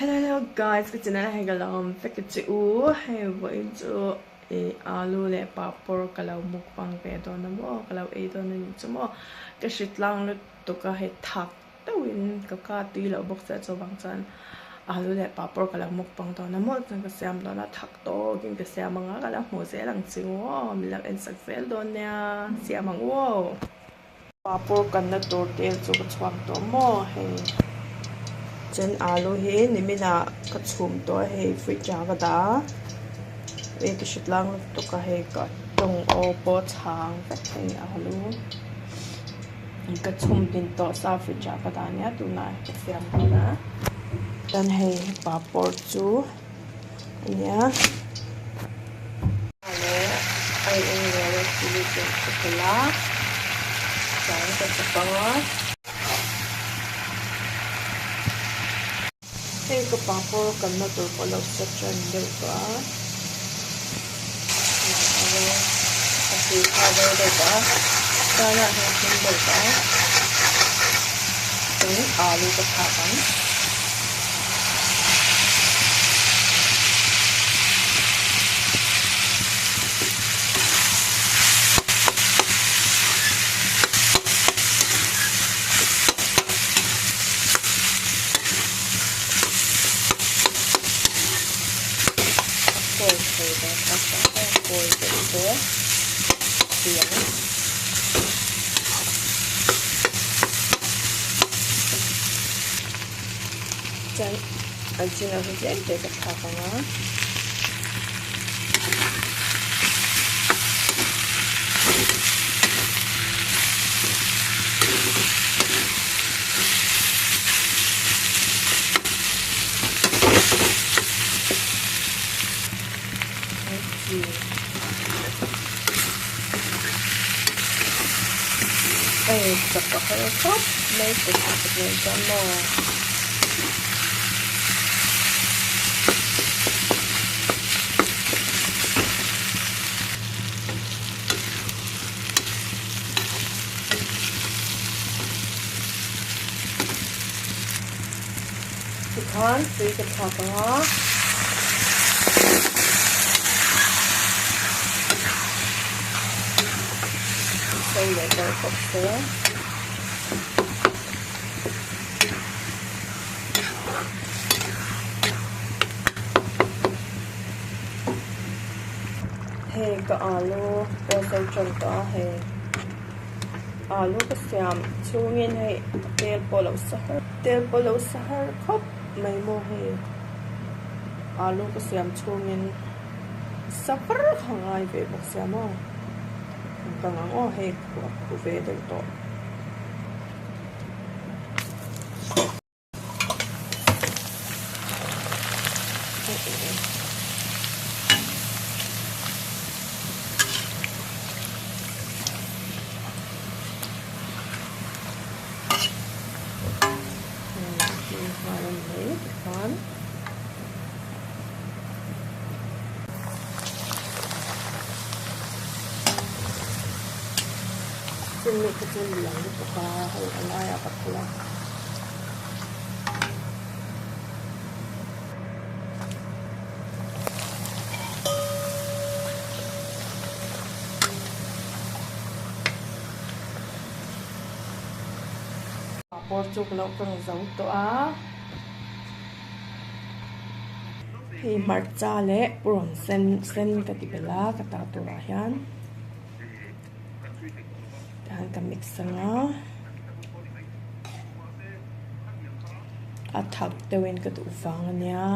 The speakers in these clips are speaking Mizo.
Hello hello guys ka channel ah hian ka lo awm vek a che u hei vawiin chu ih alu leh papawr ka lo mukbang ve dawn a maw ka lo ei dawn a ni chu maw ka hritlang lutuk a hei thak deuhin ka ka tui loh bawk che chuvang chuan alu leh papawr ka lo mukbang dawn a maw chuan ka siam dawn a thak tawkin ka siam ang a ka lo hmuh zel ang che u aw min lo en sak zel dawn nia siam ang u aw. Papawr kanna tur tel chu ka chhuak tawh maw hei chuan alu hi nimin ah ka chhum tawh a hei fridge ah ka dah a hei ka hre tlang lutuk a hei ka tawng aw pawh a chhang vek hei alu ka chhum hmin tawh sa fridge ah ka dah ania tunah ka siam dawn a chuan hei papawr chu. ania leh a eng leh red chilli chu ka telh a chuan ka chep ang a hei ka papawr kalna tur pawh lo set ṭan deuh tawh a a tui kha a rei deuh tawh a chuan ah hian a hlim deuh tawh a chuan alu ka thlak ang. A kawi thei dawn kha chuan a kawi deuh te tui ang. Chuan an chungah hian tlem te ka thlak ang a. Hei chak a har khawp mai kut kut nen chuan maw. Tikhan tui ka thlak ang a. So leh ber bawk se. Hei ka alu pawh so tan tawh a hei. Alu ka siam chhungin hei tel pawh lo sa har tel pawh lo sa har khawp mai maw hei alu ka siam chhungin sa var kha ngai ve bawk sia maw ka ngang aw hei a khu ve deuh tawh. Chumi kha chu lian lutuk a hei a laiah ka phul a. Papawr chu ka lo kang zo tawh a hei hmarcha leh purun sen sen ka ti belh a ka ta turah hian. Tihian ka mix ang a a thak deuhin ka duh vang a nia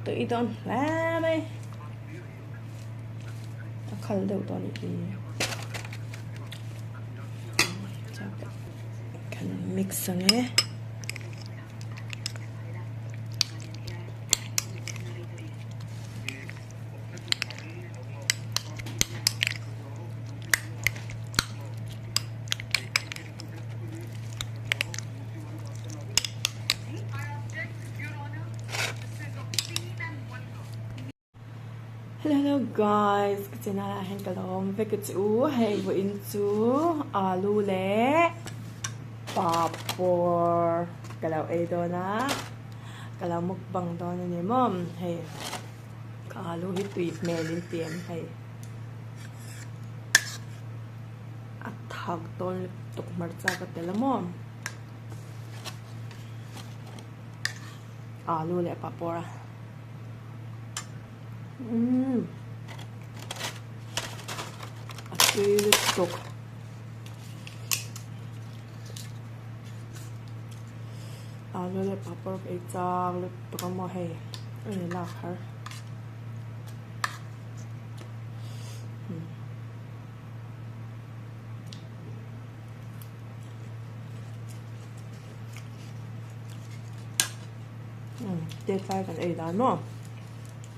tui dawn hle mai a khal deuh dawn a nih hi kan mix ang e. Hello hello guys ka channel ah hian ka lo awm vek a che u hei vawiin chu alu leh papawr ka lo ei dawn a. Ka Ka lo mukbang dawn a ni maw hei ka alu hi tui hmel in ti em hei a thak dawn lutuk hmarcha ka tel a maw alu leh papawr a umm a tui lutuk. Alu leh papawr ka ei chak lutuk a maw hei a ni lak har. Tet lai kan ei dan maw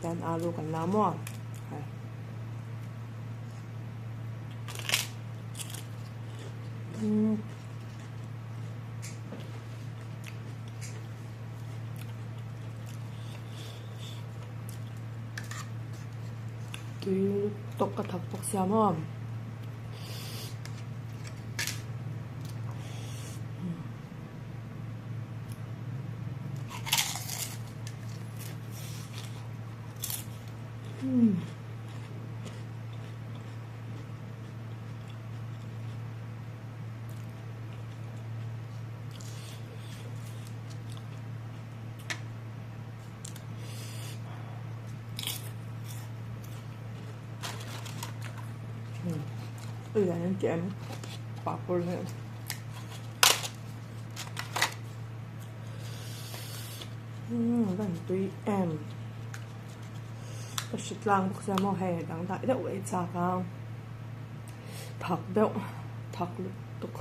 chuan alu kan la maw hei. Tui lutuk ka thak bawk sia maw. Lian an ti em papawr hi. Umm a van tui em. Ka hritlang bawk sia maw hei dangdai deuh ei chak a thak deuh thak lutuk.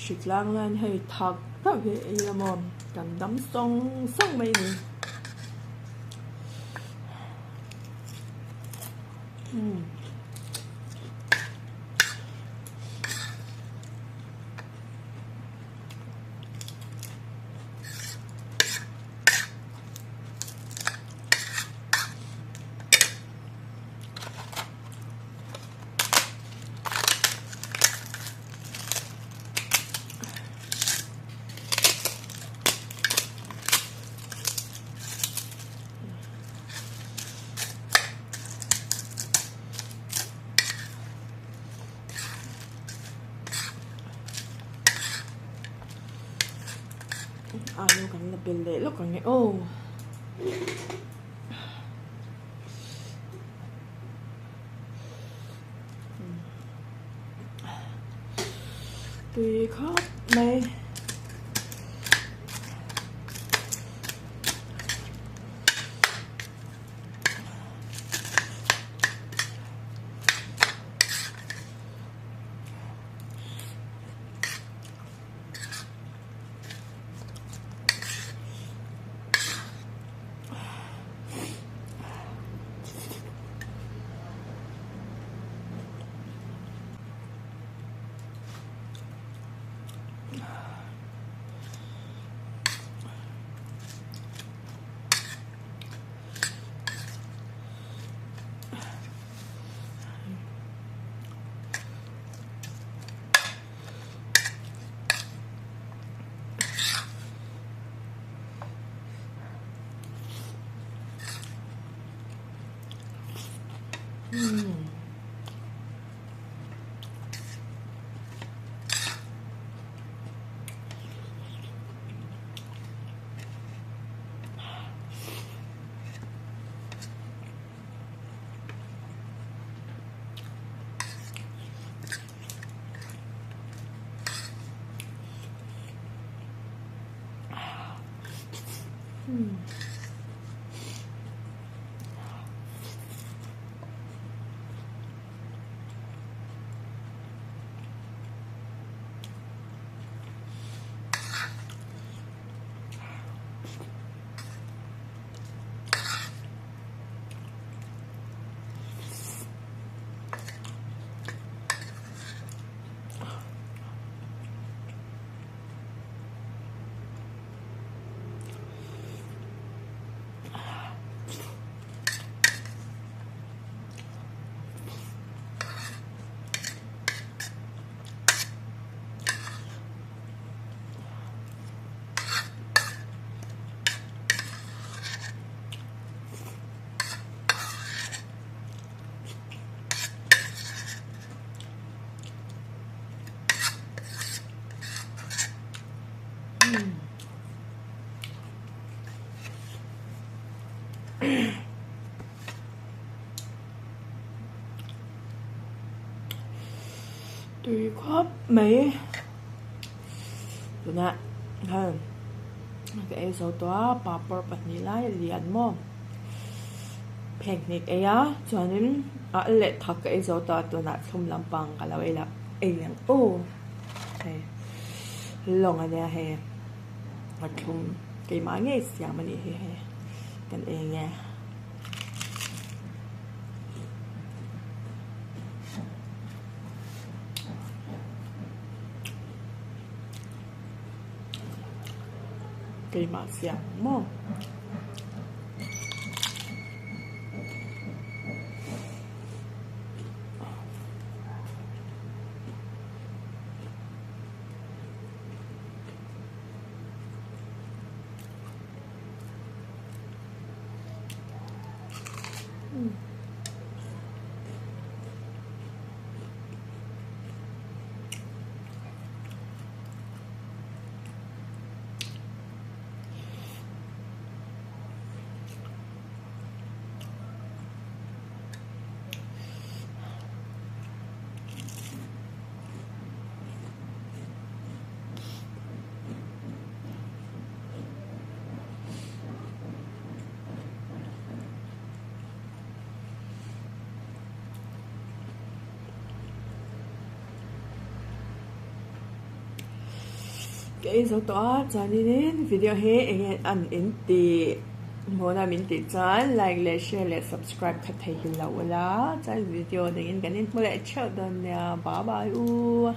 Hritlang laiin hei thak hlauh hi ei ila maw kan dam sawng sawng mai a ni. Umm. Alu kan la bel leh lawk ang e aw. Tui khawp mai. Tui khawp mai tunah khan ka ei zo tawh a papawr pahnih lai a lian maw phek hnik ei a chuanin a leh thak ka ei zo tawh a tunah thlum lampang ka lo ei la ei ang aw hei lawng a nia hei a thlum keimah ngei siam a nih hi hei kan ei nge. Keimah siam maw. Ka ei zo tawh a, chuanin video hi eng nge an in tih hmuhna min tih chuan like leh share leh subscribe kha thei hi lo ula, chuan video dangin kan inhmu leh theuh dawn nia, bye bye u.